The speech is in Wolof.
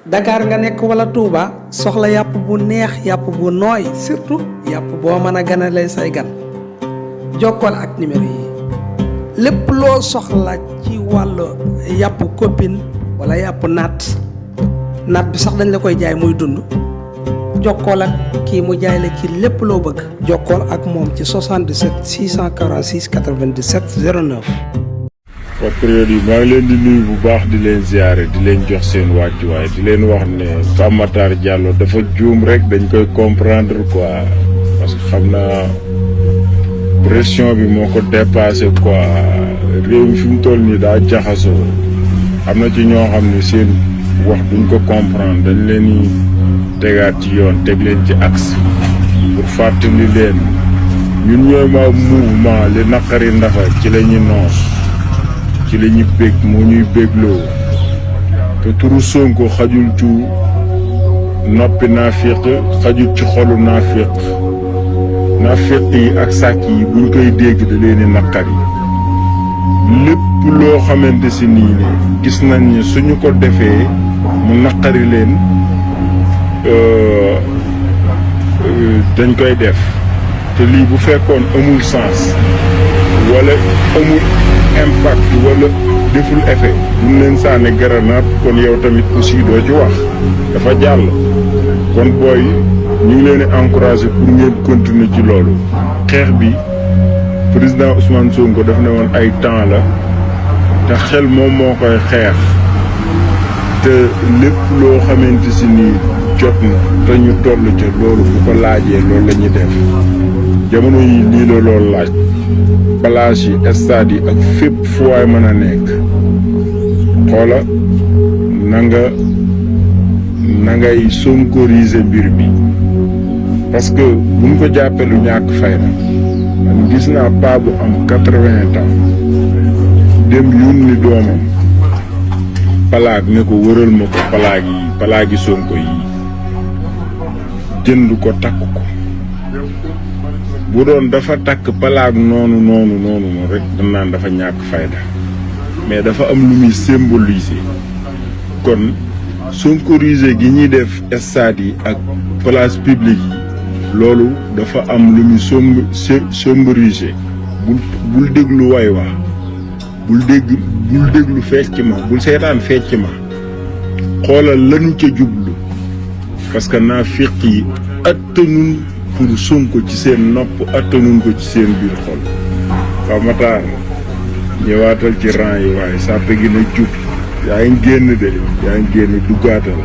Dakar nga nekk wala Touba soxla yàpp bu neex yàpp bu nooy surtout yàpp boo mën a ganalee say gan jokkool ak numéro yi lépp loo soxla ci wàllu yàpp copine wala yàpp naat bi sax dañ la koy jaay muy dund jokkool ak kii mu jaay la ci lépp loo bëgg jokkool ak moom ci 77 646 97 09. patriote yi maa ngi leen di nuyu bu baax di leen ziare di leen jox seen wàccuwaay di leen wax ne Pape Matar Diallo dafa juum rek dañ koy comprendre quoi parce que xam naa pression bi moo ko dépassé quoi réew mi fi mu toll nii daa jaxasoo am na ci ñoo xam ne seen wax duñ ko comprendre dañ leen di tegaat ci yoon teg leen ci axe pour fàttali leen ñun ñooy ma mouvement li naqari ndafa ci la ñu noos ci la ñuy bég moo ñuy bégloo te turu Sonko xajul ci noppi naafiq xajul ci xolu naafiq yi ak sàcc yi buñ koy dégg da leen di naqari lépp loo xamante si nii ne gis nañ ne suñu ko defee mu naqari leen dañ koy def te lii bu fekkoon amul sens wala amul impact wala deful effet duñ leen sànni grenade kon yow tamit aussi doo ci wax dafa jàll kon booy ñu ngi leen di encourager pour ngeen continuer ci loolu xeex bi président Ousmane Sonko daf ne woon ay temps la te xel moom moo koy xeex te lépp loo xamante si nii jot na te ñu toll ca loolu bu ko laajee loolu la ñuy def jamono yi lii la loolu laaj plage yi stade yi ak fépp fu waay mën a nekk xoola na ngay sonkoriser mbir bi parce que buñ ko jàppee lu ñàkk fayda man gis naa paa bu am 80 ans dem yónni doomam palaag ne ko wëral ma ko palaagi Sonko yi jënd ko takk ko bu doon dafa takk palaag noonu rek dañ naan dafa ñàkk fayda mais dafa am lu muy symboliser kon sonkoriser gi ñuy def stade yi ak place publique yi loolu dafa am lu muy symboliser bul déglu way wax bul déglu fecc ma bul seetaan fecc ma xoolal lañu ca jublu parce que naafiq yi attanun pour Sonko ci seen nopp attanun ko ci seen biir xol Pape Matar ñëwaatal ci rang yi waaye sàppe gi na jub yaa ngi génn de yaa ngi génn duggaatal